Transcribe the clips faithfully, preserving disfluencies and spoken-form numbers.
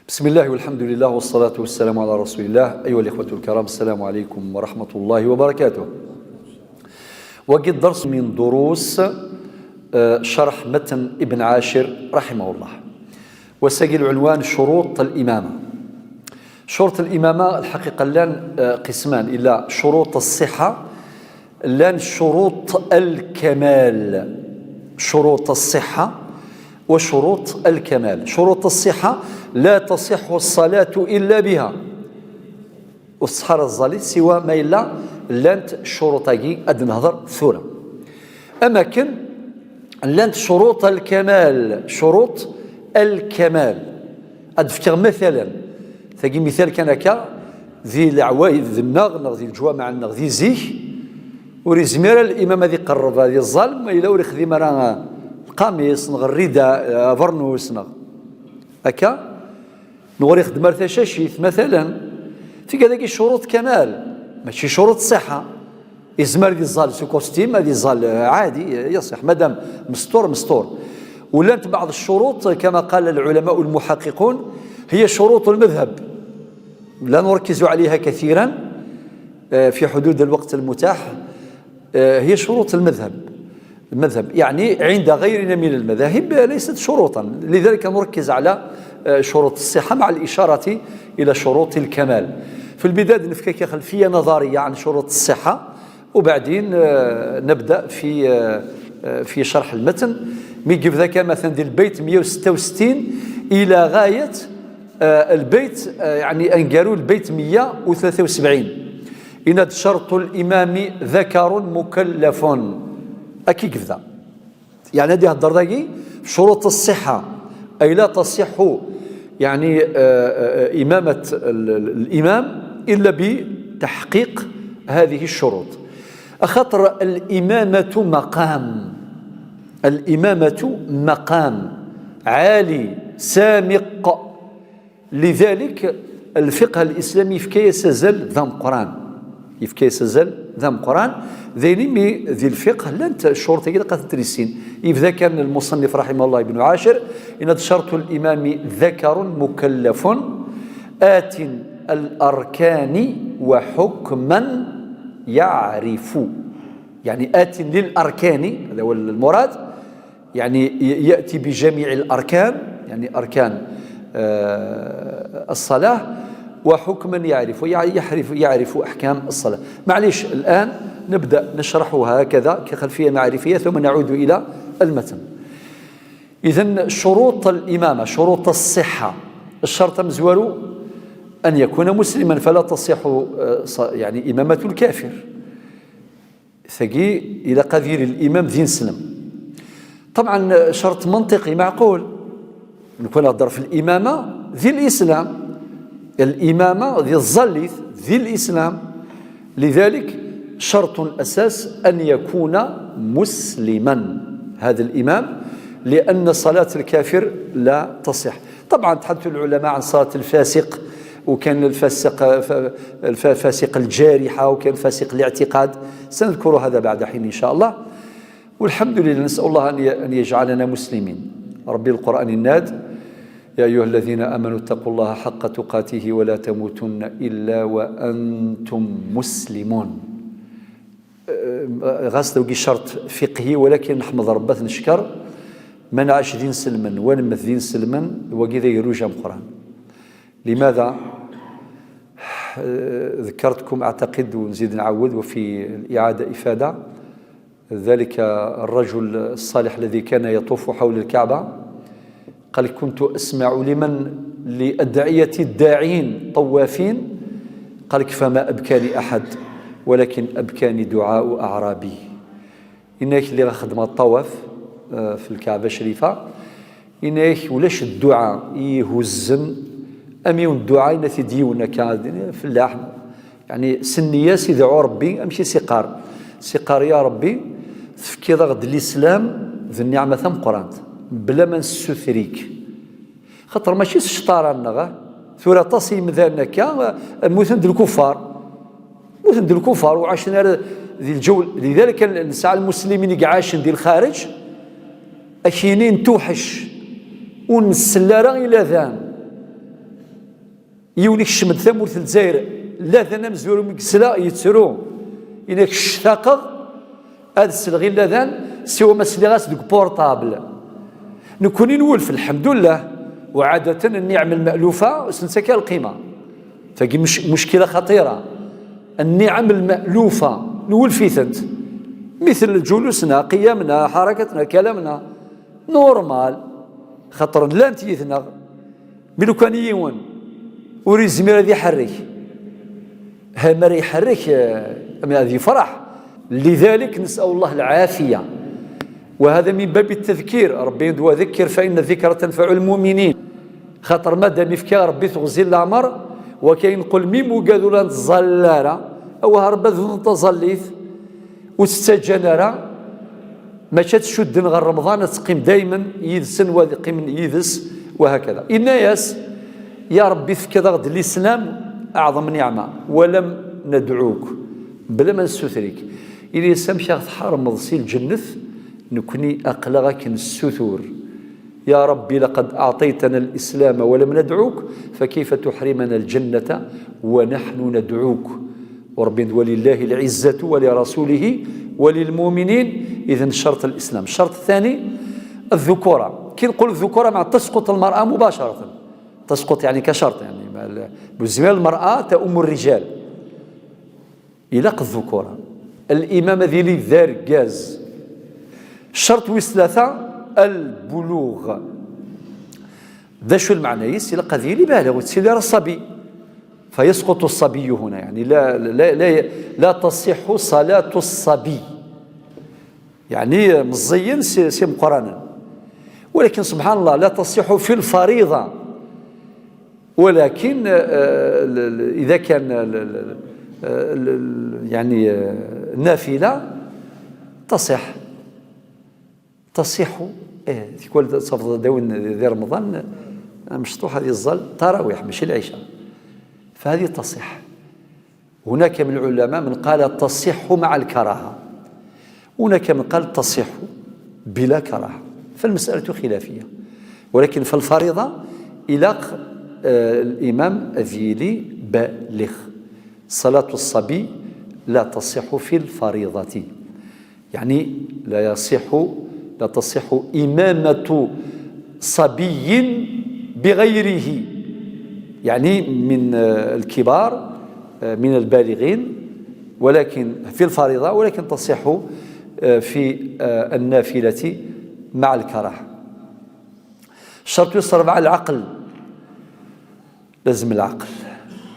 بسم الله والحمد لله والصلاة والسلام على رسول الله. أيها الإخوة الكرام، السلام عليكم ورحمة الله وبركاته. Wagi d dders min durus, eh, cerḥ metn Ibn Ɛacir, raḥimahullah. Wa ass-agi lɛunwan ccuruṭ l-imama. Ccuruṭ l-imama, lḥaqiqa, llan, eh, qisman, illa ccuruṭ ṣṣiḥa, llan ccuruṭ l-kamal. Ccuruṭ ṣṣiḥa wa ccuruṭ l-kamal. Ccuruṭ ṣṣiḥa, la taṣiḥḥu ṣṣalatu illa biha. Ur tṣeḥḥa ara tẓallit siwa ma yella llant ccuruṭ-agi ad d-nehder tura. Am akken llant ccuruṭ l-kamal, ccuruṭ l-kamal. Ad d-fkeɣ matalan. Tagi mital kan akka, di leɛwayed-nneɣ, neɣ di leǧwameɛ-nneɣ di zik, ur izmir ara limam ad iqerreb ad iẓẓal, ma yella ur ixdim ara lqamis, neɣ rrida, abernus, neɣ akka. Neɣ ur ixeddem ara tacacit, matalan. Tigad-agi ccuruṭ kamal, mačči ccuruṭ ṣṣiḥa. Izmer ad iẓẓal s ukustim, ad iẓẓal, eh, ɛadi, eh, yaṣiḥ, madam mestur, mestur. ولانت بعض الشروط كما قال العلماء المحققون هي شروط المذهب، لا نركز عليها كثيرا، آه، في حدود الوقت المتاح. آه، هي شروط المذهب. المذهب، يعني، عند غيرنا من المذاهب ليست شروطا، لذلك نركز على، آه، شروط الصحة مع الإشارة إلى شروط الكمال. في البداية نفكك خلفية نظرية عن شروط الصحة، وبعدين، آه، نبدأ في، آه، آه، في شرح المتن. مي قبل ذاك مثلا ديال البيت مية وستة وستين إلى غاية، آه، البيت، آه، يعني أنقروا البيت مية وثلاثة وسبعين. إن شرط الإمام ذكر مكلف. أكي قبل ذا. يعني هذه الدار داكي شروط الصحة، أي لا تصح، يعني، آه، آه، إمامة ال-، ال-، الإمام إلا بتحقيق هذه الشروط. أخطر الإمامة مقام، الإمامة مقام عالي سامق. لذلك الفقه الإسلامي يفكي سزل ذا مقران، يفكي سزل ذا مقران. ذيني مي ذي الفقه لن الشروط كده قد تريسين. إذا كان المصنف رحمه الله ابن عاشر، إن شرط الإمام ذكر مكلف آت الأركان وحكما يعرف. يعني آت للأركان، هذا هو المراد، يعني ي-، يأتي بجميع الأركان، يعني أركان، آه، الصلاة، وحكما يعرف، يع-، يحرف، يعرف أحكام الصلاة. معليش، الآن نبدأ نشرحها هكذا كخلفية معرفية، ثم نعود إلى المتن. إذن شروط الإمامة، شروط الصحة، الشرط مزوارو أن يكون مسلما، فلا تصح، آه، ص-، يعني إمامة الكافر. Tagi, ilaq ad yili l'imam d ineslem. طبعا, شرط منطقي معقول. نكون نهضر في الإمامة ذي الإسلام. الإمامة ذي الزليت ذي الإسلام. لذلك شرط أساس أن يكون مسلما هذا الإمام، لأن صلاة الكافر لا تصح. طبعا تحدث العلماء عن صلاة الفاسق، وكان الفاسق، ف-، الف-، فاسق الجارحة، وكان فاسق الاعتقاد، سنذكر هذا بعد حين إن شاء الله. والحمد لله، نسأل الله أن ي-، أن يجعلنا مسلمين. ربي القرآن الناد: يا أيها الذين آمنوا اتقوا الله حق تقاته ولا تموتن إلا وأنتم مسلمون. Ɣas d wagi ccerṭ fiqhi, walakin neḥmed Ṛebbi ad t-neckeṛ, ma nɛac d inselmen, wa nemmet d inselmen, wagi d agerruj ameqqran. لماذا؟ ذكرتكم أعتقد ونزيد نعود وفي الإعادة إفادة، ذلك الرجل الصالح الذي كان يطوف حول الكعبة، قال: كنت أسمع لمن، لأدعية الداعين طوافين، قال: فما أبكاني أحد، ولكن أبكاني دعاء أعرابي. Yenna-yak lliɣ xeddmeɣ ṭṭawaf, eh, في الكعبة الشريفة. Yenna-yak ulac dduɛa i ihuzzen am yiwen dduɛa yenna-t-id yiwen akka, fellaḥ. Yeɛni, s nniya-s idɛu Ṛebbi, amek i s-iqqar? S-iqqar: Ya Ṛebbi, tefkiḍ-aɣ-d lislam d nniɛma tameqqrant, bla ma nessuter-ik. Xaṭer mačči s cṭara-nneɣ, ah. Tura aṭas n yimdanen akka, ah, mmuten d lkufar. Mmuten d lkufar, ur ɛacen ara di lǧew. Lidalik, nesɛa lmuslimin i iɛacen di lxareǧ, ad k-yini nettuḥec, ur nsell ara i ladan. Yiwen ikcem-d tamurt n Lezzayer, ladan amezwaru mi yesla yettru, inak ctaqeɣ ad sleɣ i ladan, siwa ma sliɣ-as deg portable. Nekkuni nwulef, lḥemdullah, uɛadatan nniɛam lmalufa s nettak lqima. Tagi mec- muckila xatira. Nniɛam lmalufa, nwulef-itent. Mitl lǧulusna, qiyamna, ḥarakatna, kalamna. Normal. Xaṭer llant yid-neɣ. Mi lukan yiwen ur yezmir ad iḥerrek, ha, mi ara iḥerrek, eh, ad yefreḥ. لذلك نسأل الله العافية. وهذا من باب التذكير. ربي يقول: "وذكر فإن الذكرى تنفع المؤمنين". Xaṭer madam ifka Rebbi teɣzi n leɛmer, wa kayen nqul mi mugad ur la nettẓallil ara, awah Rebbi ad taẓallit, ur tt-ttaǧǧan ara, mačči ad tt-cudden ɣer Remḍan, ad teqqim daymen yid-sen, wa ad qqimen yid-s, wa hakada. Inna-yas: "Ya Rebbi, tefkiḍ-aɣ-d lislam, aɛḍem niɛma, walam nadɛuk", bla ma nessuter-ik. Ini-as: "Amek aɣ-tḥermeḍ si lǧennet, nekni aql-aɣ akken nessutur. يا رب لقد أعطيتنا الإسلام ولم ندعوك، فكيف تحرمنا الجنة ونحن ندعوك؟" وربي: "ولله العزة ولرسوله وللمؤمنين". إذن شرط الإسلام. الشرط الثاني الذكورة. كي نقول الذكورة، مع تسقط المرأة مباشرة، تسقط يعني كشرط، يعني مع ال- بالنسبة للمرأة تؤم الرجال. Ilaq الذكورة. الإمام ad yili d argaz. الشرط wis tlata, البلوغ. D acu lmeɛna-is? Ilaq ad yili baaliɣ, ur yettili ara ṣṣabi. فيسقط الصبي هنا، يعني لا، لا، لا، لا تصح صلاة الصبي. يعني مزيين سي، سي مقرانا. ولكن سبحان الله، لا تصح في الفريضة. ولكن، آه، ال-، ال-، إذا كان ال-، ال-، ال-، ال-، يعني، آه، نافلة تصح. تصح، إيه، تكون تصفض داون ديال رمضان، آه، مشطوح هذه الظل تراويح، ماشي العشاء. فهذه تصح. هناك من العلماء من قال تصح مع الكراهة، هناك من قال تصح بلا كراهة، فالمسألة خلافية. ولكن فالفريضة إلاق، آه، الإمام أذيلي بالغ. صلاة الصبي لا تصح في الفريضة، يعني لا يصح، لا تصح إمامة صبي بغيره، يعني من، آه، الكبار، آه، من البالغين، ولكن في الفريضة، ولكن تصح، آه، في، آه، النافلة مع الكراهة. الشرط يسر مع العقل. لازم العقل،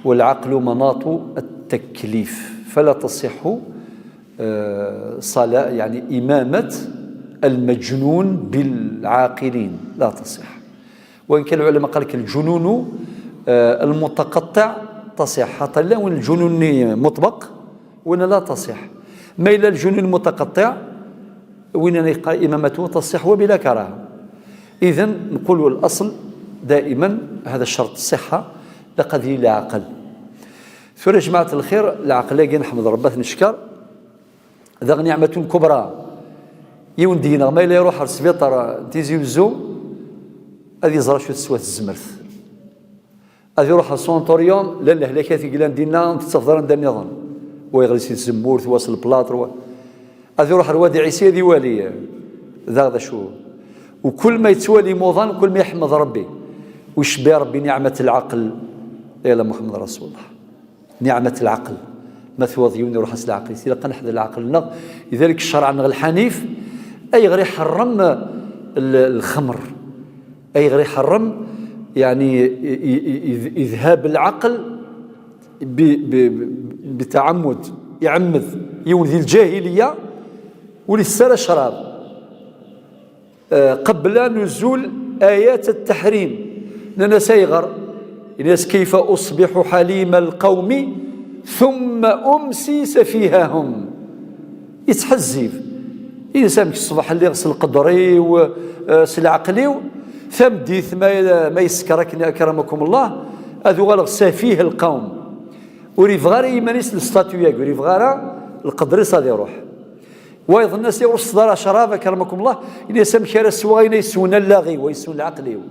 والعقل مناط التكليف، فلا تصح، آه، صلاة، يعني إمامة المجنون بالعاقلين، لا تصح. وإن كان العلماء قال لك الجنون، آه، المتقطع تصح، حتى لو الجنون مطبق، وإن لا تصح. ما إلا الجنون المتقطع، وين أنا يقع إمامته تصح وبلا كراهة. إذن نقول الأصل دائما هذا الشرط الصحة، لقد العقل. ثورة جماعة الخير، العقل لكن نحمد ربي نشكر، ذا نعمة كبرى. يوندينا ما إلا يروح السبيطار تيزي وزو، هذه زرا شو تسوى الزمرث. Ad iruḥ ɣer Sanatorium, llan lehlakat i yellan dinna, tettafeḍ ara anda nniḍen. Wa yeɣli si tzemmurt, wa s leplaṭr, wa. Ad iruḥ ɣer Wadi Ɛisi ad iwali, eh, daɣ d acu. Ukul ma yettwali imuḍan, kul ma iḥemmed Rebbi. Ur icebbi Rebbi niɛmat lɛaqel, yala Muḥemmed Rasulullah. Niɛmat lɛaqel. Ma twaḍ yiwen iruḥ s leɛqel-is, ilaq ad neḥder leɛqel-nneɣ. Lidalik ccreɛ-nneɣ lḥanif, ayɣer iḥerrem l-, lxemr? Ayɣer iḥerrem, يعني, i-, i-, i-, إذهاب العقل ب-، ب-، ب-، بتعمد، يعمد يولد الجاهلية ولسه شراب، آه، قبل نزول آيات التحريم. لأن سيغر، الناس: "كيف أصبح حليم القوم ثم أمسي سفيههم". Yettḥezzib. Insa amek ṣṣbeḥ lliɣ s lqedr-iw, eh, s leɛqel-iw, tameddit ma, ma yeskeṛ akken akramakum Allah, ad uɣaleɣ safih lqawm. Ur yebɣi ara iman-is lstatu-yagi, ur yebɣi ara lqedr-is ad iruḥ. Wayeḍ-nni as-iruṣṣeḍ ara ccrab, akramakum Allah, ini-as: "Amek ara sweɣ ayen ay swen allaɣ-iw, ay swen leɛqel-iw?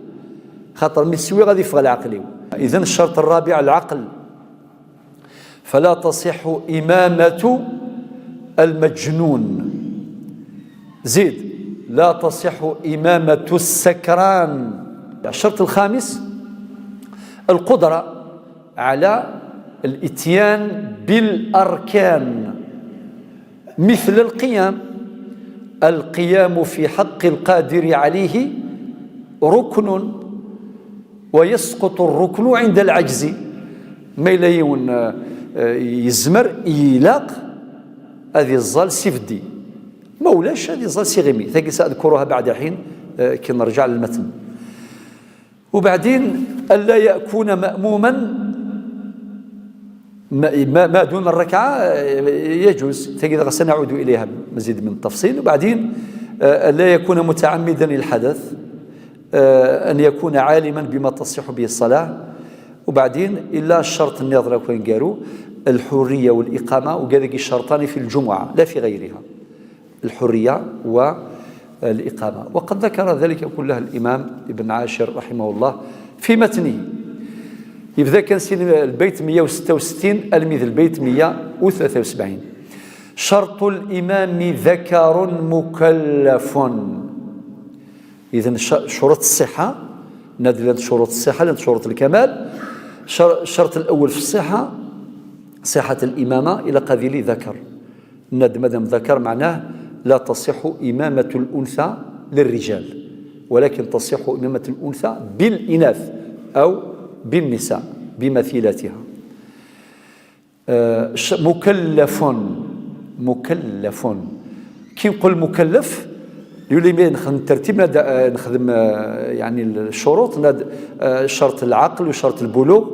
Xaṭer mi swiɣ ad iffeɣ leɛqel-iw." إذن الشرط الرابع العقل، فلا تصح إمامة المجنون. زيد، لا تصح إمامة السكران. الشرط الخامس القدرة على الإتيان بالأركان مثل القيام. القيام في حق القادر عليه ركن، ويسقط الركن عند العجز. ما إلا يون، آه، آه، يزمر، يلاق، هذه الزال سيفدي. ما ولاش هذه الزال سيغيمي. تاكي سأذكرها بعد حين، آه، كي نرجع للمتن. وبعدين ألا يكون مأموما ما، ما، ما دون الركعة، آه، يجوز. تجد، سنعود إليها مزيد من التفصيل. وبعدين، آه، ألا يكون متعمدا الحدث، آه، أن يكون عالما بما تصح به الصلاة. وبعدين إلا الشرط النظر كوين قالوا الحرية والإقامة، وقال لك الشرطان في الجمعة لا في غيرها. الحرية والإقامة. وقد ذكر ذلك كله الإمام ابن عاشر رحمه الله في متنه. يبدا كان سين البيت مية وستة وستين، الميد البيت مية وثلاثة وسبعين. شرط الإمام ذكر مكلف. إذن ش-، شروط الصحة، نادي لنا شروط الصحة، لنا شروط الكمال. شر-، الشرط الأول في الصحة، صحة الإمامة إلى قبيل ذكر. ناد مادام ذكر معناه لا تصح إمامة الأنثى للرجال، ولكن تصح إمامة الأنثى بالإناث أو بالنساء بمثيلاتها. آه، ش-، مكلف، مكلف. كي نقول مكلف، يولي مين نخدم الترتيب، ناد-، آه، نخدم، آه، يعني الشروط، ناد-، آه، شرط العقل وشرط البلوغ،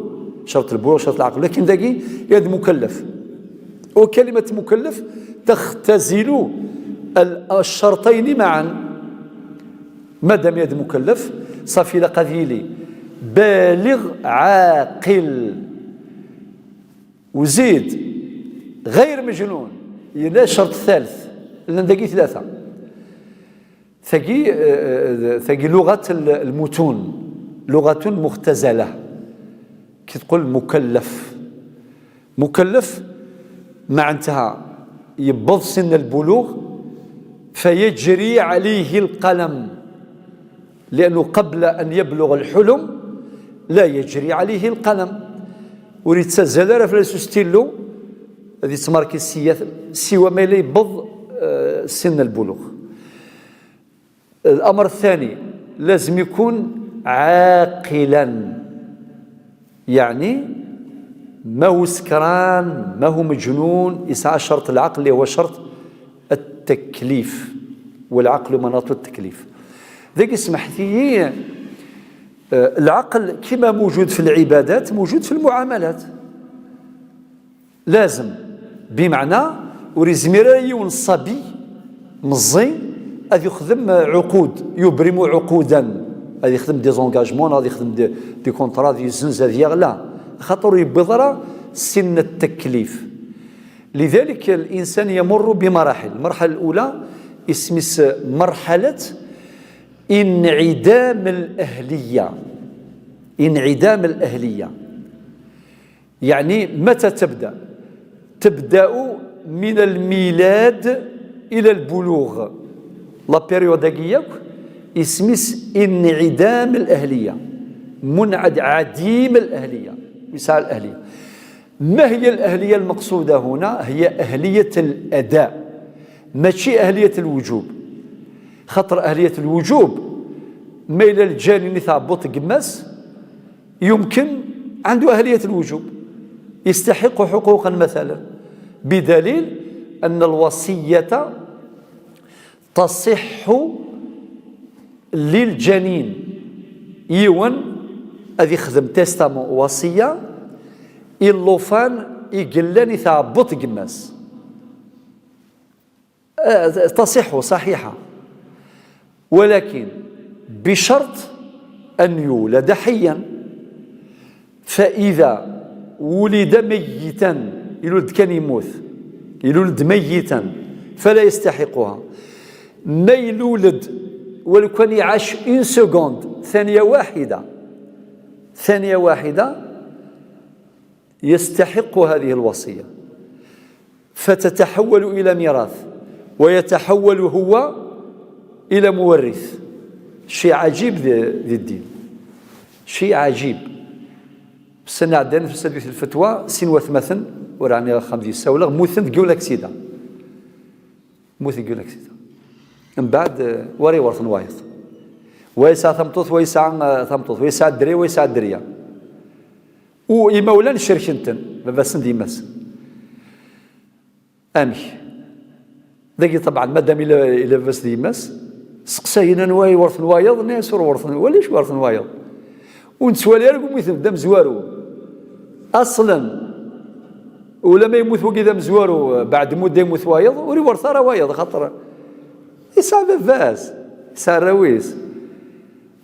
شرط البلوغ، شرط العقل. لكن داكي ياد مكلف. وكلمة مكلف تختزل ال-، الشرطين معا. مادام ياد مكلف، صافي، لا قضي لي بالغ عاقل. وزيد، غير مجنون، يلا الشرط الثالث، لأن داكي ثلاثة. ثقي، آه، آه، ثقي لغة ال-، المتون، لغة مختزلة. كي تقول مكلف، مكلف معناتها يبض سن البلوغ فيجري عليه القلم، لأنه قبل أن يبلغ الحلم لا يجري عليه القلم، وريتسازال راه فلاس ستيلو، هذه تماركي السياث، سوى ما لا يبض، آه، سن البلوغ. الأمر الثاني، لازم يكون عاقلا، يعني ما هو سكران، ما هو مجنون، يسعى شرط العقل اللي هو شرط التكليف، والعقل مناط التكليف. ذاك اسمح لي، آه، العقل كما موجود في العبادات موجود في المعاملات. لازم، بمعنى ور يزمر يون الصبي مزي أذ يخدم عقود، يبرم عقودا، أذ يخدم دي زونغاجمون، أذ يخدم دي، دي كونترا، أذ يزنز، أذ يغلى، خاطر يبضرا سن التكليف. لذلك الإنسان يمر بمراحل. المرحلة الأولى اسمس مرحلة انعدام الأهلية. انعدام الأهلية. يعني متى تبدأ؟ تبدأ من الميلاد إلى البلوغ. لا بيريود هاكي ياك اسميس انعدام الأهلية، منعد، عديم الأهلية، يسعى الأهلية. ما هي الأهلية المقصودة هنا؟ هي أهلية الأداء، ماشي أهلية الوجوب. خاطر أهلية الوجوب ما إلا الجاني نتاع بوط قماس يمكن عنده أهلية الوجوب، يستحق حقوقا مثلا، بدليل أن الوصية تصح للجنين. يون أذ يخدم تيستامون، وصية، إلوفان يقلان يتعبط قماس. آه، تصح صحيحة، ولكن بشرط أن يولد حيا. فإذا ولد ميتا، يلولد كان يموت، يلولد ميتا، فلا يستحقها. ما يلولد ولو كان يعاش اون سكوند، ثانية واحدة، ثانية واحدة يستحق هذه الوصية، فتتحول إلى ميراث، ويتحول هو إلى مورث. شيء عجيب ذي, ذي الدين، شيء عجيب. السنة عدان في سدوية الفتوى سين وثمثن، وراني خمدي السولة موثن دقيو لاكسيدا. موث دقيو لاكسيدا. من بعد آه، وري ورثن وايض. ويسعى ثمطوث، ويسعى آه، ثمطوث، ويسعى الدري، ويسعى الدريا. وإما ولا نشرك انتن بابا سن ديماس. امك داكي طبعا مادام الا الا بس ديماس، سقساينا نواي ورث نوايض ناس ور ورث، ولاش ورث نوايض. ونسوالي راه يموت دام زوارو اصلا. ولا ما يموت وقي دام زوارو بعد مده يموت وايض وري ورث راه وايض خاطر يسعى باباس، يسعى الراويس.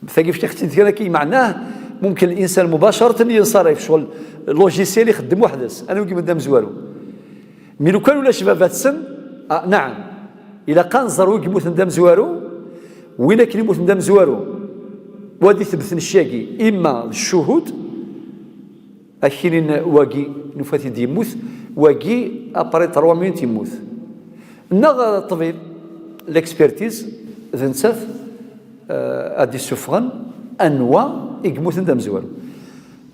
فكيف تختي كي معناه ممكن الانسان مباشره ينصرف شغل لوجيسيال يخدم وحده. انا وقي مدام زوارو. مي لو كان ولا شباب هاد السن، آه نعم، الا كان زر وقي موت مدام زوارو، وين كان يموت مدام زوارو؟ وادي ثبت نشاقي اما الشهود اكينين واقي نفاتي ديموت، واقي ابري تروا مينوت يموت. نغ طبيب ليكسبيرتيز ذنسف آه، ادي سفغن انوا يقموتن دام زوال.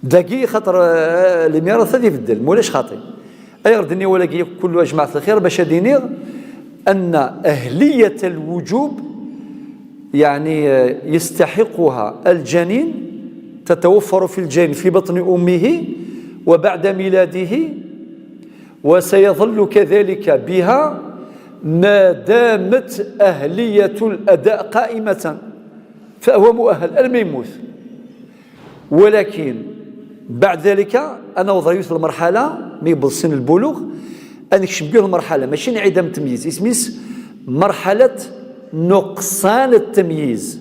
داكي خاطر آه، لي ميراث هذه يبدل مولاش خاطي. اي غردني ولا كي كل جماعه الخير باش اديني ان اهليه الوجوب يعني آه، يستحقها الجنين، تتوفر في الجنين في بطن امه وبعد ميلاده، وسيظل كذلك بها ما دامت أهلية الأداء قائمة، فهو مؤهل الميموث. ولكن بعد ذلك أنا وضع يوصل المرحلة مي بسن البلوغ، أنا نكشف به المرحلة ماشي انعدام التمييز، اسميس مرحلة نقصان التمييز،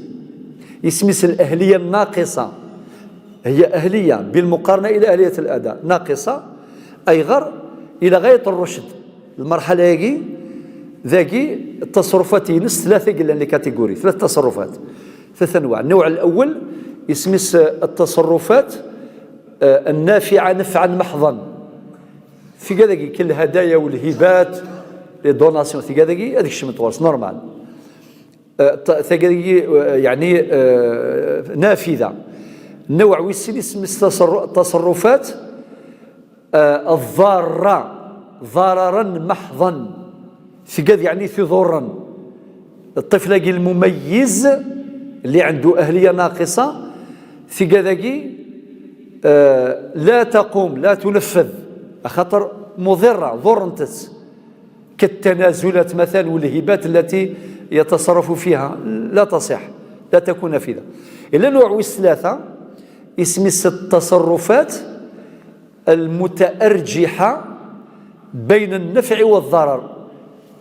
اسميس الأهلية الناقصة، هي أهلية بالمقارنة إلى أهلية الأداء ناقصة، أي غير إلى غاية الرشد. المرحلة يجي ذاكي التصرفات ينس ثلاثة قلنا لي كاتيجوري، ثلاث تصرفات، ثلاث أنواع. النوع الأول يسميس التصرفات آه، النافعة نفعا محضا. في كذا كي كل الهدايا والهبات، لي دوناسيون، في كذا كي هذيك الشمت غورس نورمال. آه، ت- تقري آه، يعني آه، نافذة. نوع ويسين يسمي التصر- التصرفات آه، الضارة، ضررا محضا. ثقاد يعني تضرا. الطفل المميز اللي عنده أهلية ناقصة، ثقاد آه، لا تقوم، لا تنفذ، خاطر مضرة، ضر انتس. كالتنازلات مثلا والهبات التي يتصرف فيها لا تصح، لا تكون نافذة. إلا نوع ويس ثلاثة، اسم التصرفات المتأرجحة بين النفع والضرر،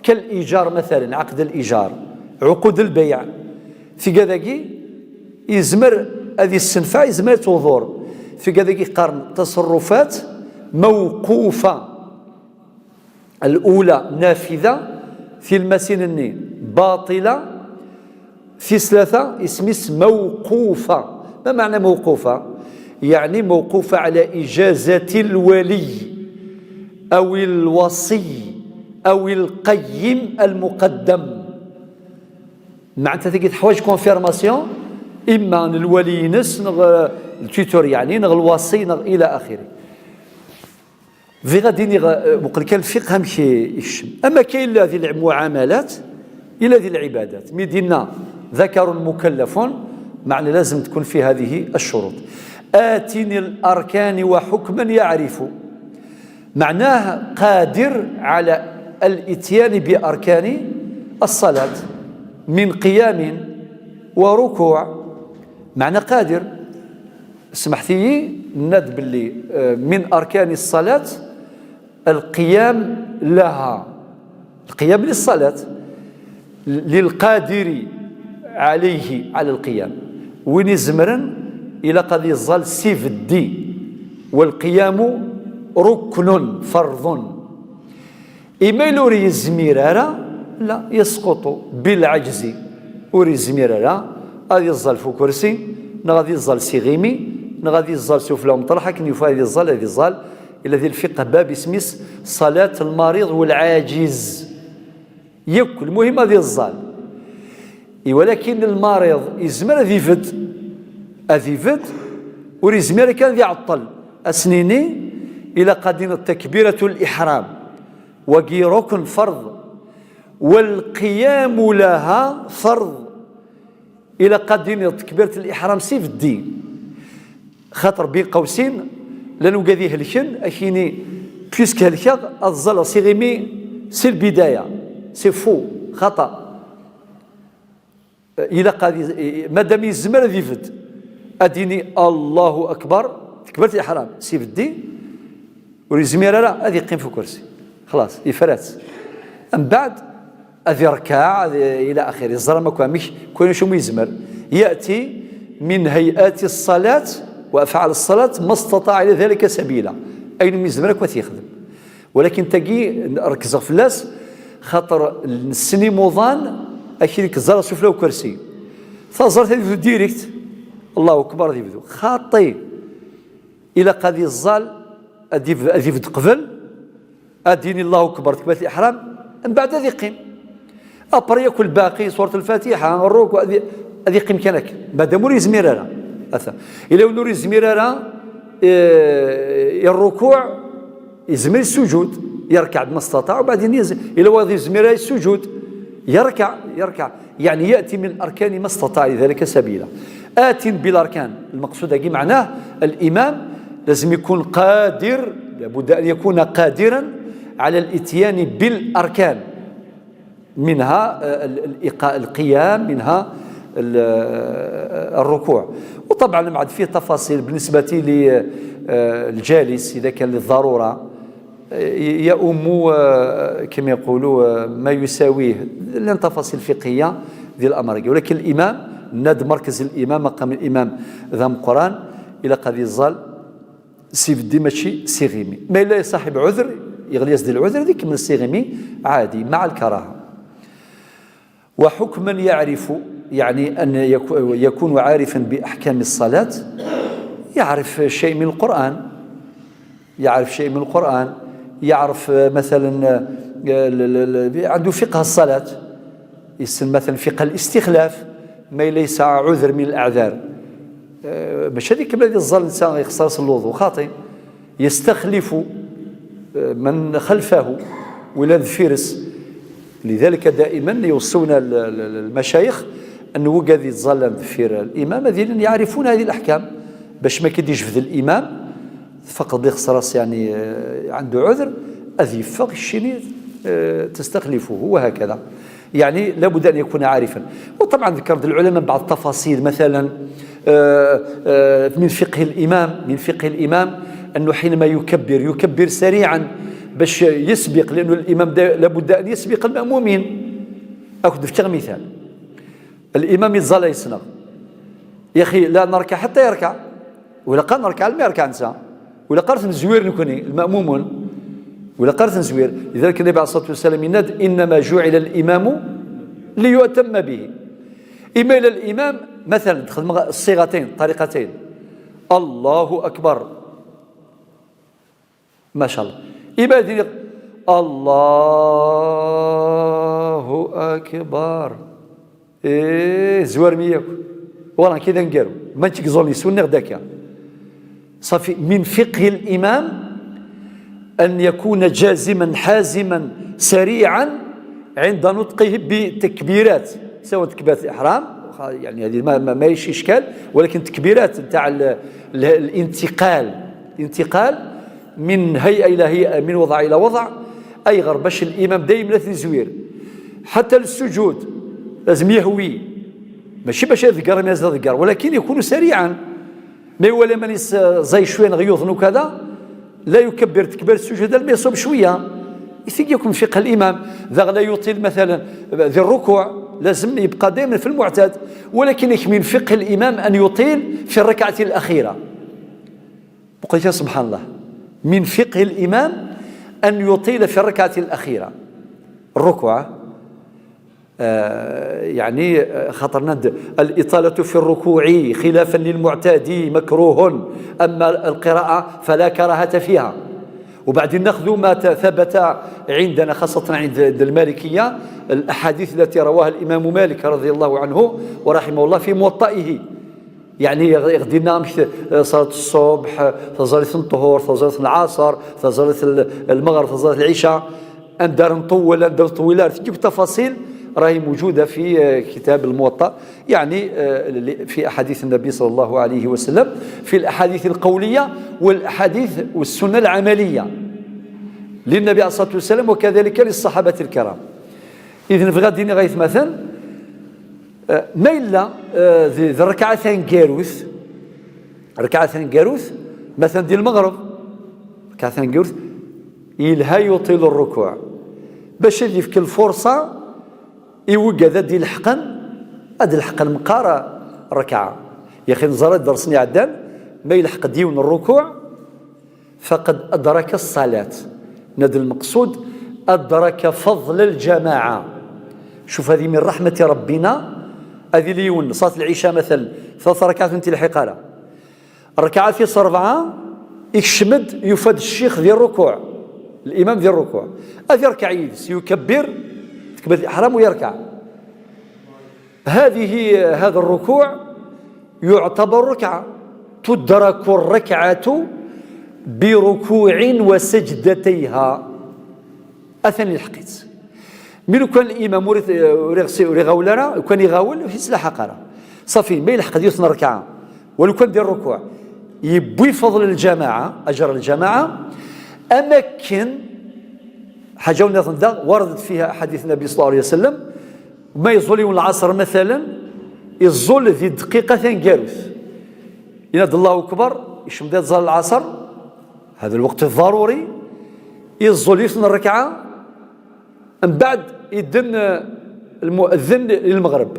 كالإيجار مثلا، عقد الإيجار، عقود البيع، في كذاكي يزمر هذه السنفة يزمر توضور، في كذاكي قرن تصرفات موقوفة. الأولى نافذة، في المسين الني باطلة، في ثلاثة اسميس موقوفة. ما معنى موقوفة؟ يعني موقوفة على إجازة الولي أو الوصي أو القيم المقدم. معناتها تلقى حوايج كونفيرماسيون، إما الولي ينس نغ التيتور يعني نغ الوصي نغ إلى آخره. في غادي نغ وقل كان الفقه هم كي يكشم. أما كاين الذي المعاملات إلى ذي العبادات مدينة ذكر مكلف، معنى لازم تكون في هذه الشروط. آتني الأركان وحكما يعرف، معناه قادر على الإتيان بأركان الصلاة من قيام وركوع، معنى قادر. سمحتي ند باللي آه، من أركان الصلاة القيام لها، القيام للصلاة للقادر عليه على القيام. وين يزمرن إلى قد يزال سيف الدي، والقيام ركن فرض. إما إلا ور يزمير أرى، لا، يسقط بالعجز. ور يزمير أرى، غادي يزال في كرسي، غادي يزال سيغيمي، Neɣ ad iẓẓal sufella umeṭreḥ, akken yufa ad iẓẓal, ad iẓẓal. Ila di lfiqh bab isem-is ṣalat lmariḍ walɛaǧiz. Yakk, lmuhim ad iẓẓal. I walakin lmariḍ izmer ad ibedd, ad ibedd, ur izmir kan ad iɛeṭṭel. Ad s-nini, ilaq ad d-tiniḍ takbiratul iḥram. Wagi rukn, ferḍ. Walqiyamu laha ferḍ. Ilaq ad d-tiniḍ takbirat liḥram s ibeddi. Xaṭer bin qawsin, llan wigad ihelken, ad k-yini, puisque helkeɣ, ad ẓẓaleɣ s iɣimi si lbidaya. C'est faux, xaṭa. Ilaq ad iz-, madam yezmer ad ibedd, ad d-yini Allahu Akbar, takbirat liḥram s ibeddi, ur yezmir ara ad yeqqim f ukersi. Xlaṣ, yefra-tt. Mbeɛd ad irkeɛ, ad, ila axir. Yeẓra akk amek, kul acu mu yezmer. Ya'ti min hay'ati ṣṣalat wa afɛal ṣṣalat ma stataɛ ila dhalika sabila. Ayen mu yezmer akk ad t-yexdem. Walakin tagi, rekzeɣ fell-as, xaṭer nessen imuḍan, akk-nni ẓẓal sufella ukersi. Taẓart ad yebdu direct, Allahu Akbar ad yebdu. Xaṭi. Ilaq ad iẓẓal, ad yeb-, ad ibedd qbel, ad d-yini Allahu Akbar, takbirat liḥram, mbeɛd ad iqqim. Après yakk lbaqi, surat lfatiḥa, rruku, ad i-, ad iqqim kan akken. Madam ur yezmir ara. Ata. Ila win ur yezmir ara, eh, i rrukuɛ, yezmer issujud, yerkeɛ ma stataɛ, ubeɛdin yez-, ila wayeḍ yezmir ara issujud, yerkeɛ, yerkeɛ. يعني يأتي من الأركان ما استطاع لذلك سبيلا. آت بالأركان. المقصود هنا معناه الإمام لازم يكون قادر، لابد أن يكون قادرا على الإتيان بالأركان، منها، آه، ال-، الإيقا-، القيام، منها ال-، آه، الركوع. وطبعا عاد فيه تفاصيل بالنسبة للجالس إذا كان للضرورة، يؤم، آه، كما يقولوا، آه، ما يساويه. لأن تفاصيل فقهية ديال الأمر، ولكن الإمام ناد مركز الإمام، مقام الإمام ذا مقران إلى قاضي الزال سي بدي ماشي سي غيمي. ما إلا صاحب عذر، يغلي يزدي العذر، ذيك من سي غيمي عادي مع الكراهة. وحكما يعرف، يعني أن يكو-، يكون عارفا بأحكام الصلاة، يعرف شيء من القرآن، يعرف شيء من القرآن، يعرف، آه، مثلا، آه، ال-، ال-، ال-، عنده فقه الصلاة، يسمى مثلا فقه الاستخلاف، ما ليس عذر من الأعذار. آه، ماشي هذيك بلادي الظل الإنسان يخسر الوضوء، خاطئ. يستخلف، آه، من خلفه ولا ذفيرس. لذلك دائما يوصونا ال-، ال-، ال-، المشايخ أن وقد يتظلم ذفير الإمام الذين يعرفون هذه الأحكام، باش ما كي يجبد الإمام فقد يخسر، يعني، آه، عنده عذر، أذ يفق الشيني، آه، تستخلفه، وهكذا. يعني لابد أن يكون عارفا. وطبعا ذكرت العلماء بعض التفاصيل، مثلا، آه، آه، من فقه الإمام، من فقه الإمام أنه حينما يكبر، يكبر سريعا باش يسبق، لأنه الإمام دا-، لابد أن يسبق المأمومين. أخذ في مثال، الإمام يتزال يسنغ، يا أخي، لا نركع حتى يركع، ولا قال نركع لما يركع نسى، ولا قالت نزوير نكوني المأمومون، ولا قالت نزوير. لذلك النبي عليه الصلاة والسلام يناد: إنما جعل الإمام ليؤتم به. إما إلى الإمام مثلا، دخل مغ-، الصيغتين، طريقتين: الله أكبر، ما شاء الله. إما دير: الله أكبر. إيه، زوار مياك. Voilà، كذا نقارو. ما نتيك زوني سوني غداكا. صافي، من فقه الإمام أن يكون جازما حازما سريعا عند نطقه بتكبيرات، سواء تكبيرات الإحرام، يعني هذه ما، ما، ما يش إشكال، ولكن تكبيرات نتاع ال-، ال-، الانتقال، الانتقال من هيئة إلى هيئة، من وضع إلى وضع، أيغر باش الإمام دايما لا تزوير. حتى للسجود لازم يهوي، ماشي باش يذكر، ما يذكر، ولكن يكون سريعا. ما يولي من يس-، زي شوية غيوض وكذا، لا يكبر تكبير السجود، ما يصوب شوية. يثيق يكون فقه الإمام، ذا لا يطيل مثلا ذي الركوع، لازم يبقى دائما في المعتاد، ولكن من فقه الإمام أن يطيل في الركعة الأخيرة. بقيت يا سبحان الله، من فقه الإمام أن يطيل في الركعة الأخيرة الركوع. آه، يعني، آه، خاطرنا د-، الإطالة في الركوع خلافا للمعتاد مكروه، أما القراءة فلا كراهة فيها. وبعدين ناخذ ما ت-، ثبت عندنا، خاصة عند، عند المالكية، الأحاديث التي رواها الإمام مالك رضي الله عنه ورحمه الله في موطئه. يعني يغ-، يغدينا مش، آه، صلاة الصبح، آه، تزالة الطهور، تزالة العصر، تزالة ال-، المغرب، تزالة العشاء. أندار نطول، أندار طويلة، تجيب تفاصيل راهي موجودة في، آه، كتاب الموطأ، يعني، آه، ل-، في أحاديث النبي صلى الله عليه وسلم، في الأحاديث القولية والأحاديث والسنة العملية للنبي عليه الصلاة والسلام، وكذلك للصحابة الكرام. إذن في غادي غيث مثلا، آه، ما إلا، آه، ذي، ذي الركعة ثانقاروث، ركعة ثانقاروث، مثلا ديال المغرب، ركعة ثانقاروث، يلها يطيل الركوع باش يدي في كل فرصة يوقع ذا دي الحقن، هذا الحقن مقارا ركعة. يا أخي نزار درسني عدان، ما يلحق ديون الركوع فقد أدرك الصلاة. ناد المقصود أدرك فضل الجماعة. شوف، هذه من رحمة ربنا. هذه ليون صلاة العشاء مثلا، ثلاث ركعات انت الحقالة، ركعة في أربعة، يكشمد يفاد الشيخ ذي الركوع، الإمام ذي الركوع، أذي ركع يجلس يكبر، تكبيرة الإحرام ويركع. هذه، هذا الركوع يعتبر ركعة، تدرك الركعة بركوع وسجدتيها. أثني الحقيت. مي لو كان الإمام وريغ-، وريغ-، وريغاول راه، لو كان يغاول، في سلاحة قرا. صافي، ما يلحق ديوث ركعة. ولو كان دير ركوع، يبوي فضل الجماعة، أجر الجماعة. أماكن حاجة ونظن دا وردت فيها أحاديث النبي صلى الله عليه وسلم، ما يزول يوم العصر مثلا، يزول ذي دقيقة ثانقاروث. ينادي الله أكبر، يشمد يزال العصر، هذا الوقت الضروري، يزول يثنى الركعة، من بعد يدن المؤذن للمغرب.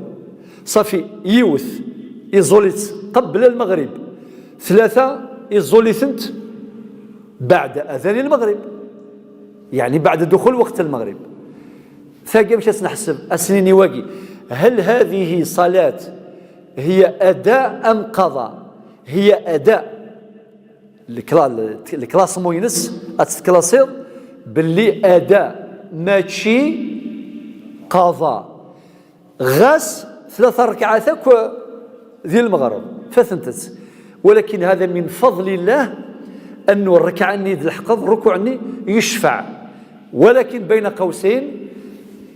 صافي، يوث، يزوليت قبل المغرب. ثلاثة، يزوليت انت بعد أذان المغرب، يعني بعد دخول وقت المغرب. ثاقي مش نحسب أسنيني واقي، هل هذه صلاة هي أداء أم قضاء؟ هي أداء. الكلا-، الكلاسمون ينس، أتتكلاسيض باللي أداء ماشي قضاء. غاس ثلاثة ركعات أكو ذي المغرب فثنتت، ولكن هذا من فضل الله أنه الركعة أني ذي الحقض، ركوع أني يشفع. ولكن بين قوسين،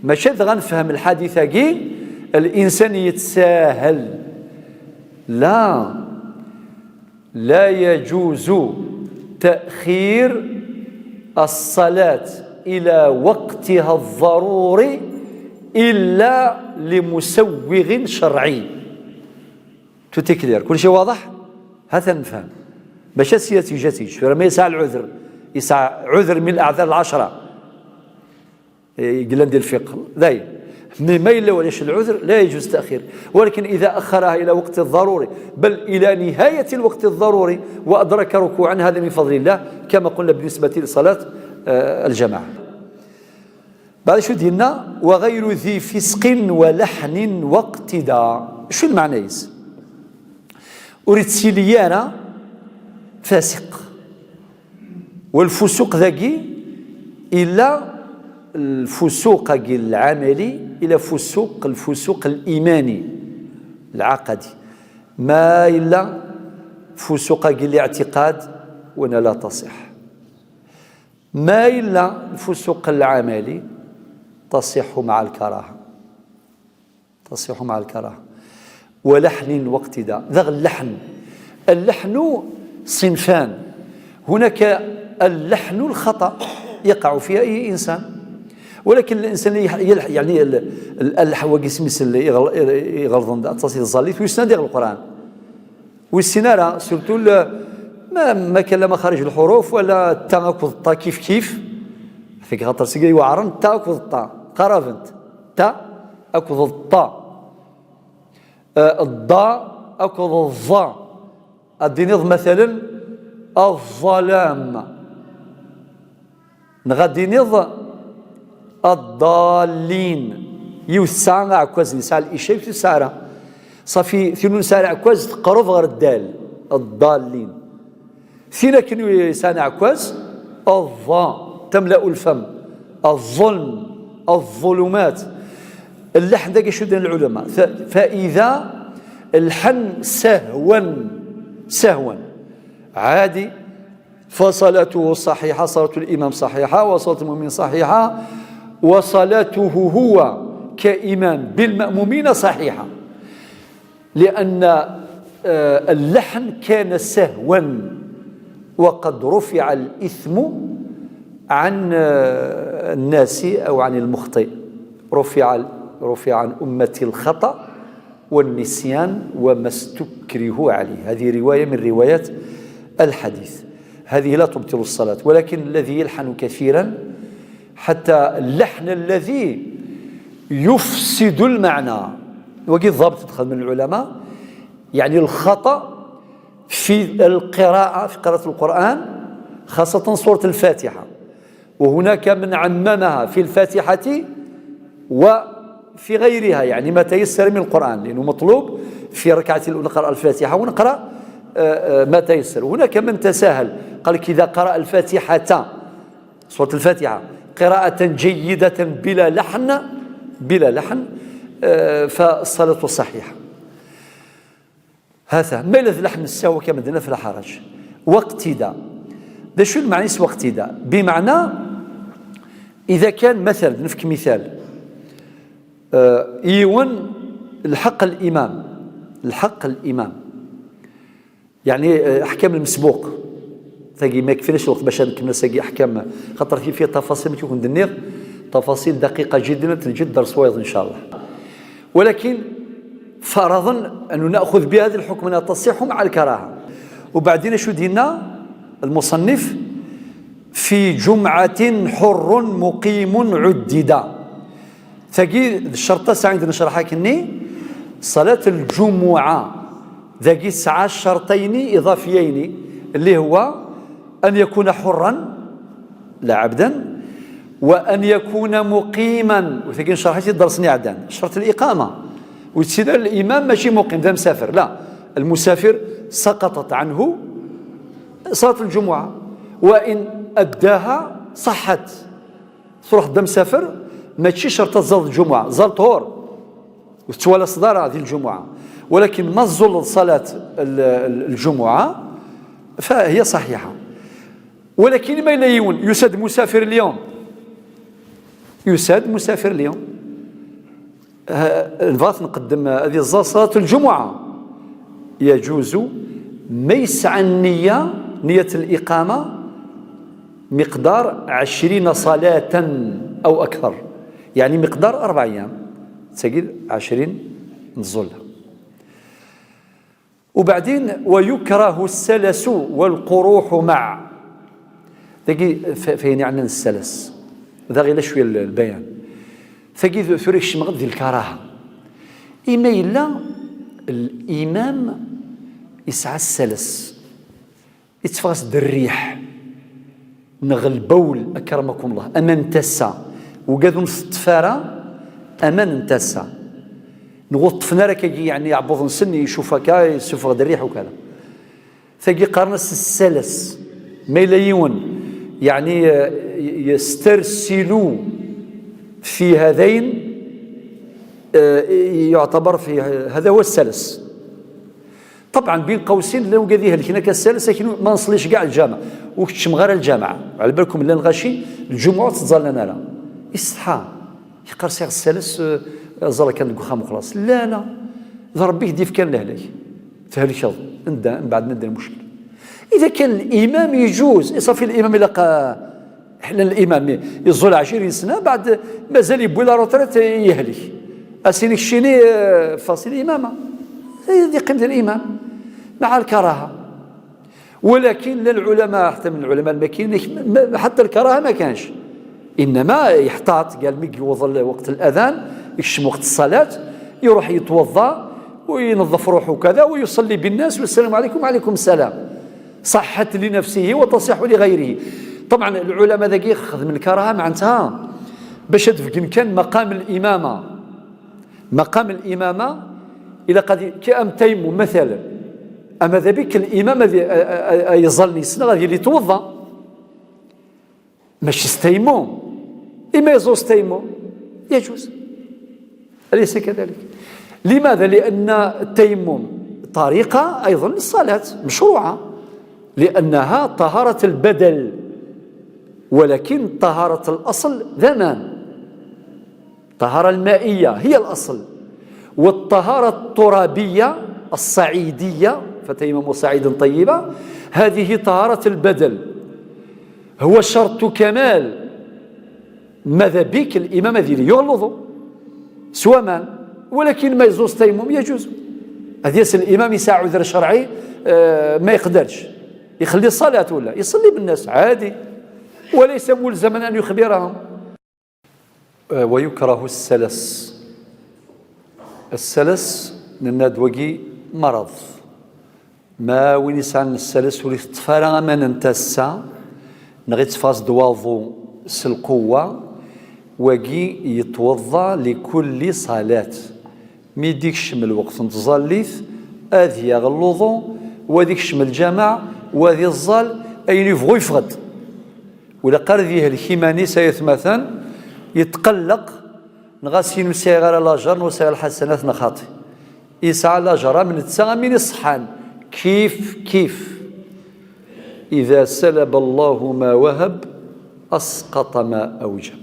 ماشي غنفهم الحديث كي الإنسان يتساهل. لا، لا يجوز تأخير الصلاة إلى وقتها الضروري إلا لمسوغ شرعي. تو تكلير، كل شيء واضح؟ هذا نفهم. باش سياسي جاتيج، ما يسعى العذر، يسعى عذر من الأعذار العشرة. إيه، يقول لنا ديال الفقه. داي. مي ما إلا ولاش العذر، لا يجوز التأخير. ولكن إذا أخرها إلى وقت الضروري، بل إلى نهاية الوقت الضروري، وأدرك ركوعا، هذا من فضل الله، كما قلنا بالنسبة لصلاة، آه، الجماعة. بعد شو دينا؟ "وغير ذي فسق ولحن واقتداء". شو المعنى يس؟ أريد سيليانا فاسق. والفسوق ذاكي إلا الفسوق كي العملي، إلا فسوق، الفسوق الإيماني العقدي. ما إلا فسوق كي الاعتقاد وأنا لا تصح. ما إلا الفسوق العملي تصح مع الكراهة. تصح مع الكراهة. ولحن واقتداء. ذا اللحن. اللحن صنفان. هناك اللحن الخطأ يقع فيه أي إنسان، ولكن الإنسان اللي يح-، يلح-، يعني ال-، ال-، الألح هو قسم يسل يغل-، يغلظن دا تصل الزاليت ويسند يغلق القرآن. والسينارة سورتو ال-، ما، ما كان لا مخارج الحروف ولا التا أكو الطا كيف كيف. فيك خاطر سيقي يوعرن التا أكو الطا. قرابنت. تا أكو الطا. آه، الضا أكو الظا. أدينيض مثلا الظلام. نغادينيض الضالين. Yiwet tesɛa aɛekkaz, nesɛa l'ica, yiwet ur tesɛi ara. Ṣafi, tin ur nesɛi ara aɛekkaz teqreb ɣer ddal, الضالين. Tin akken yesɛan aɛekkaz, الظا تملأ الفم، الظلم، الظلمات. Lleḥn dagi acu d-nnan lɛulama? Fa-, فإذا lḥan سهوا، سهوا، عادي، فصلاته صحيحة، صلاة الإمام صحيحة، وصلاة المؤمن صحيحة، وصلاته هو كإمام بالمأمومين صحيحة، لأن، آه، اللحن كان سهوا، وقد رفع الإثم عن، آه، الناس أو عن المخطئ، رفع، رفع عن أمتي الخطأ والنسيان وما استكرهوا عليه. هذه رواية من روايات الحديث، هذه لا تبطل الصلاة، ولكن الذي يلحن كثيرا حتى اللحن الذي يفسد المعنى، وقد ضابط دخل من العلماء، يعني الخطأ في القراءة، في قراءة القرآن، خاصة سورة الفاتحة، وهناك من عممها في الفاتحة وفي غيرها، يعني ما تيسر من القرآن، لأنه مطلوب في ركعة الأولى نقرأ الفاتحة ونقرأ، آه، آه، ما تيسر. هناك من تساهل، قال لك: "إذا قرأ الفاتحة"، سورة الفاتحة، "قراءة جيدة بلا لحن"، بلا لحن، آه، فالصلاة صحيحة. هذا ما إلا ذ لحن السهو كما درنا فلا حرج. واقتداء. ده شو المعنى يسوى اقتداء؟ بمعنى إذا كان مثلا، نفك مثال، آه، يون الحق الإمام، الحق الإمام، يعني، آه، أحكام المسبوق. تاقي ما يكفيناش الوقت باش نكمل ساقي أحكام، خاطر في فيها تفاصيل ما كيكون دنيغ، تفاصيل دقيقة جدا تنجد درس وايض إن شاء الله. ولكن فرضا أن نأخذ بهذا الحكم أنها تصح مع الكراهة. وبعدين شو دينا المصنف؟ "في جمعة حر مقيم عددا". ثقي الشرطة سعيد نشرحها كني، صلاة الجمعة. ذاكي سعى الشرطين إضافيين، اللي هو أن يكون حرا لا عبدا، وأن يكون مقيما، وثقين شرحتي درسني عدان شرط الإقامة، وتسير الإمام ماشي مقيم، ذا مسافر، لا، المسافر سقطت عنه صلاة الجمعة، وإن أداها صحت. تروح ذا مسافر، ماشي شرط تزال الجمعة، زال طهور وتتوالى صدارة هذه الجمعة، ولكن ما زل صلاة ال-، ال-، الجمعة فهي صحيحة. ولكن ما إلا يون يساد مسافر اليوم، يساد مسافر اليوم. آه، نبغى نقدم هذه الزا-، صلاة الجمعة يجوز ما يسعى النية، نية الإقامة مقدار عشرين صلاة أو أكثر، يعني مقدار أربع أيام، تسجل عشرين نزول. وبعدين: "ويكره السلس والقروح مع". تجي ف-، فين يعني السلس؟ ذا غير شوية البيان. تجي ثوري الشمغ ذي الكراهة. إما إلا الإمام يسعى السلس، يتفغس د الريح، نغ البول، أكرمكم الله، أما نتسى، وقاذ نستفارة، أما نتسى. نغو الطفنارة كي يعني يعبض نسن، يشوف هكا، يسفغ د الريح وكذا. ثقي قرنس السلس، ما إلا يون، يعني، آه، يسترسل في هذين، آه، يعتبر في، هذا هو السلس. طبعا بين قوسين لو قاعد يهلك هناك السلس، لكن ما نصليش كاع الجامع، وكتشم غير الجامع. على بالكم، لا الغاشي الجمعة تتزال لنا لا. استحى يقرسي السلس، آه، زال كان القخام وخلاص. لا، لا. ذا ربي يهدي في كان لهلك. تهلك هذا. نبدا، من بعد نبدا المشكل. إذا كان الإمام يجوز، صافي الإمام إلا قا-، حنا الإمام يزول عشرين سنة، بعد مازال يبوي لا روتريت يهلك. أسيني الشيني، آه، فاصل إمامة. هذه قيمة الإمام. مع الكراهة. ولكن لا العلماء، حتى من العلماء الماكيين، ما-، حتى الكراهة ما كانش. إنما يحتاط، قال: "مي يوضل وقت الأذان، يكشم وقت الصلاة، يروح يتوضأ وينظف روحه كذا ويصلي بالناس، والسلام عليكم وعليكم السلام. صحت لنفسه وتصح لغيره". طبعا العلماء ذاك ياخذ من الكراهة معناتها باش تفقن كان مقام الإمامة. Maqam l'imama, ilaq ad y-, ki am tayammum, mathalan. Ama d abik l'imam ad y-, a, a, a, a yeẓẓallen yis-neɣ ad yili yetweḍḍa. Mačči s tayammum. Ima yeẓẓul s tayammum, يجوز. أليس كذلك؟ لماذا؟ لأن التيمم طريقة أيضًا للصلاة، مشروعة، لأنها طهارة البدل، ولكن طهارة الأصل ذمان. الطهارة المائية هي الأصل، والطهارة الترابية الصعيدية، فتيمموا صعيدا طيبا، هذه طهارة البدل، هو شرط كمال. ماذا بك الإمام هذه يغلظ سوامان، ولكن ما يزوز تيمم يجوز. هذه الإمام يسعى عذر شرعي، آه، ما يقدرش يخلي الصلاة ولا يصلي بالناس عادي، وليس ملزما أن يخبرهم. ويكره السلس. السلس nenna-d wagi مرض. Ma win yesɛan السلس ur iteṭṭef ara aman n tasa, neɣ itteffeɣ-as-d waḍu s lqewwa, wagi yettweḍḍa لكل صلاة. Mi d-ikcem lweqt n tẓallit, ad yaɣ luḍu, wa ad ikcem lǧameɛ, wa ad iẓẓal, ayen yebɣu yeffeɣ-d. Ur ilaq ara ad yehlek iman-is, ay atmaten, yetqelleq, neɣ as-yin ur sɛiɣ ara lajer, neɣ ur sɛiɣ lḥasanat, neɣ xaṭi. Yesɛa lajer am netta am win iṣeḥḥan, kif kif. إذا سلب الله ما وهب أسقط ما أوجب.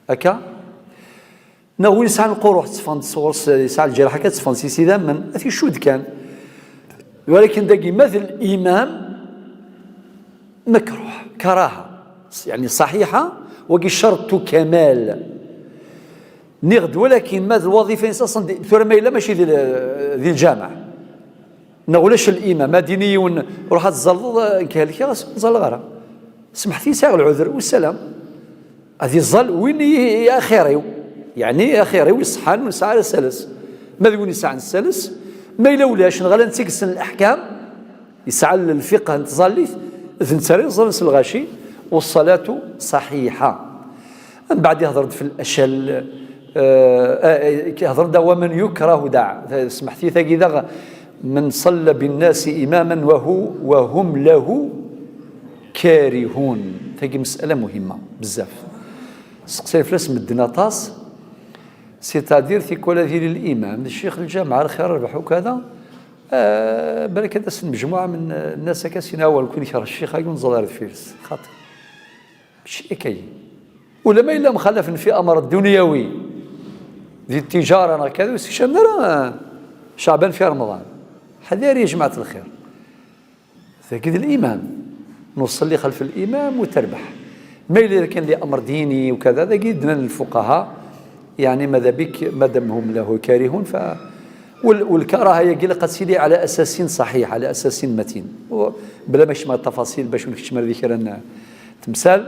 Akka? Neɣ win yesɛan lquruḥ tteffɣen-d sɣur-s, yesɛa lǧerḥ akka tteffɣen-d si sidammen, ad t-icudd kan. Walakin dagi ma d l'imam, makruh, karaha. Yeɛni ṣaḥiḥa, wagi ccerṭ ukamal. Nniɣ-d, walakin ma d lwaḍifa-ines aṣen di, tura ma yella mačči di, di lǧameɛ. Neɣ ulac l'imam, ad d-yini yiwen, ruḥ ad tẓalleḍ, nekk helkeɣ, ur ẓalleɣ ara. Smeḥt-iyi, sɛiɣ lɛuder, wassalam. Ad iẓẓal win i, i axir-iw. Yeɛni axir-iw iṣeḥḥan ur nesɛi ara sales. Ma d win yesɛan sales, ma yella ulac, neɣ ala netta i yessen leḥkam, yesɛa lfiqh n tẓallit, d netta ara iẓẓalen s lɣaci, والصلاة صحيحة. Mbeɛd ihḍer-d f l'acel, eh, eh, ihḍer-d ومن يكره daɣ, smeḥt-iyi tagi daɣ, من صلى بالناس إماما وهو، وهم له كارهون. Tagi مسألة مهمة بزاف. Seqsayen fell-as medden aṭas, c'est-à-dire tikwal ad yili l'imam, d ccix lǧameɛ, lxir rbeḥ ukada, eh, balak ad asen-d mejmuɛa n, eh, nnas akka sin awal, nekk ur nekreh ccix-agi ur nẓall ara deffir-s. Xaṭi. Mačči akka-yi. Ula ma yella mxalafen fi amr dunyawi, di tijara neɣ kada, ur ssekcamen ara, eh, Caɛban fi Remḍan. Ḥadari ya jmaɛt lxir. Tagi d l'imam. نصلي خلف الإمام وتربح. Ma yella kan li amr dini ukada, dagi ddmen lfuqaha, yeɛni ماذا بك, madam هم له كارهون, fa, wal, walkaraha-yagi ilaq ad tili على أساس صحيح, على أساس متين. U, bla ma kecmeɣ tafasil bac ur nkeččem ara di kra n temsal.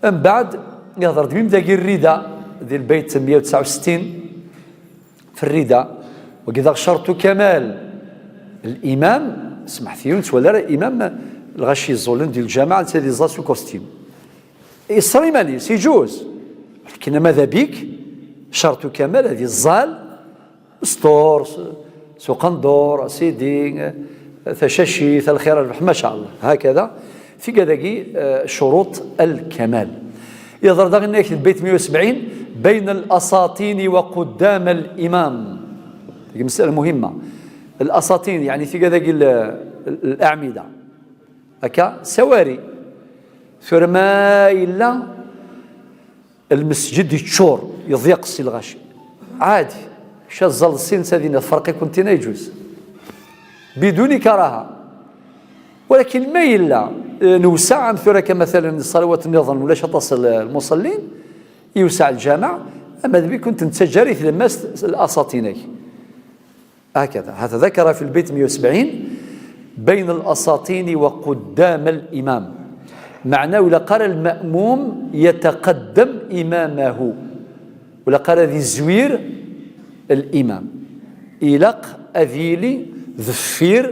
Mbeɛd, ihḍer-d mim dagi rrida, di lbayt meyya u tesɛa u settin, fi rrida, wagi daɣ ccerṭ ukamal. L'imam, smeḥt-iyi, ur nettwali ara imam, lɣaci yeẓẓulen di lǧameɛ, netta ad iẓẓal s ukustim. Iṣer iman-is, يجوز. Walakin ماذا بك, ccerṭ ukamal, ad iẓẓal, s ṭṭur, s, s uqendur, sidi, eh, tacacit, lxir, rrbeḥ, ma ca Allah. Hakada, tga dagi, eh, ccuruṭ lkamal. Ihḍer daɣ inna-yak di lbayt meyya u sebɛin, بين الأساطين وقدام الإمام. Tagi مسألة مهمة. الأساطين, yeɛni tga dagi l, l, الأعمدة. Akka, sawari. Tura ma yella lmesǧid yeččur, yeḍyeq si lɣaci. Ɛadi. Kečč ad tẓalleḍ sin, netta dinna, tferq-iken tina, يجوز. بدون كراهة. Walakin ma yella, eh, newseɛ, am tura kan, matalen, ṣṣalawat nniḍen, ulac aṭas n lmuṣallin, yewseɛ lǧameɛ, ama d bi kunt-nettaǧǧa i tlemmast, الأساطين-agi. هكذا، هذا ذكر في البيت مية وسبعين: بين الأساطين وقدام الإمام. Meɛna ur ilaq ara lma'mum يتقدم إمامه. Ur ilaq ara ad izwir l'imam. Ilaq ad yili deffir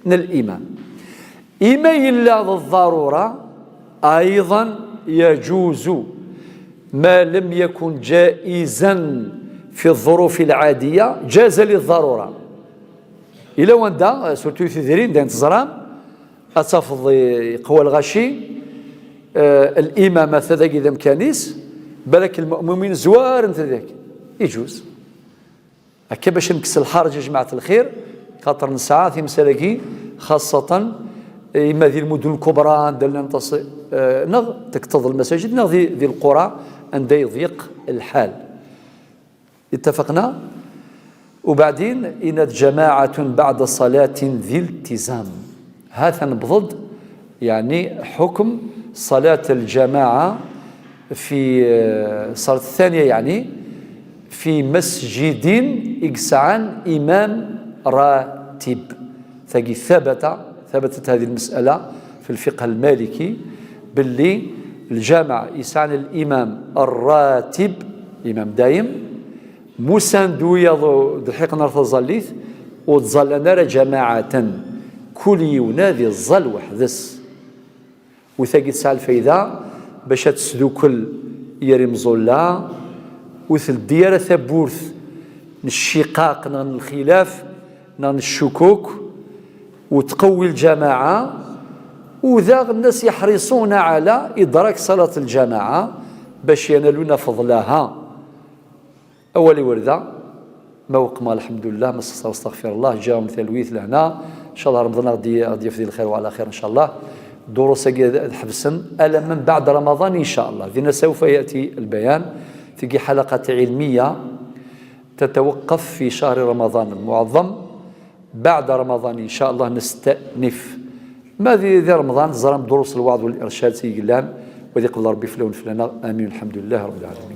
n l'imam. Ima yella d lḍarura, أيضا يجوز ما لم يكن جائزا في الظروف العادية جاز للضرورة. Yella wanda, surtout tidrin, d ayen teẓram, ad tafeḍ yeqwa lɣaci, eh, limam ata dagi d amkan-is, balak lmu'minin zwaren-t dagi. Iǧuz. Akka bac ad nekkes lḥerǧ, a jmaɛt lxir, xaṭer nesɛa timsal-agi, xaṣṣatan, eh, imma di lmudun lkubra anda llan aṭas, eh, neɣ tekteḍ lmasajid, neɣ di, di lqura anda yeḍyeq lḥal. اتفقنا؟ وبعدين إن جماعة بعد صلاة ذي التزام. هذا نبضض، يعني، حكم صلاة الجماعة في، آه، الصلاة الثانية، يعني، في مسجد يقسعان إمام راتب. ثقي ثبت، ثبتت هذه المسألة في الفقه المالكي، باللي الجامع يسعان الإمام الراتب، إمام دايم، musan d wiyaḍ dḥiqen ar taẓallit, ur ttẓallan ara جماعة. Kul yiwen ad iẓẓal weḥd-s. U tagi tesɛa lfayda bac ad tesdukel yir imẓulla, ur teldi ara tawwurt n cciqaq neɣ n lxilaf neɣ n ccukuk, u tqewwi lǧamaɛa, u daɣ الناس يحرصون على إدراك صلاة الجماعة باش ينالون فضلها. Awal iwerda, ma weqma, lḥemdullah, ma sexṣer, astaɣfirullah, ǧǧiɣ-am talwit, lehna. Ncallah Remḍan ad ɣ-d-yaf di lxir wa ɛla xir, ncallah. Durus-agi ad, ad ḥebsen alamma بعد رمضان ncallah. Dinna سوف يأتي البيان. Tigi حلقة علمية تتوقف في شهر رمضان المعظم. بعد رمضان ncallah نستأنف. Ma di, di Remḍan, teẓram durus lweɛḍ wal ircad i yellan, wa ad iqbel Rebbi fell-awen fell-aneɣ. Amin, lḥemdullah Rebbil ɛalamin.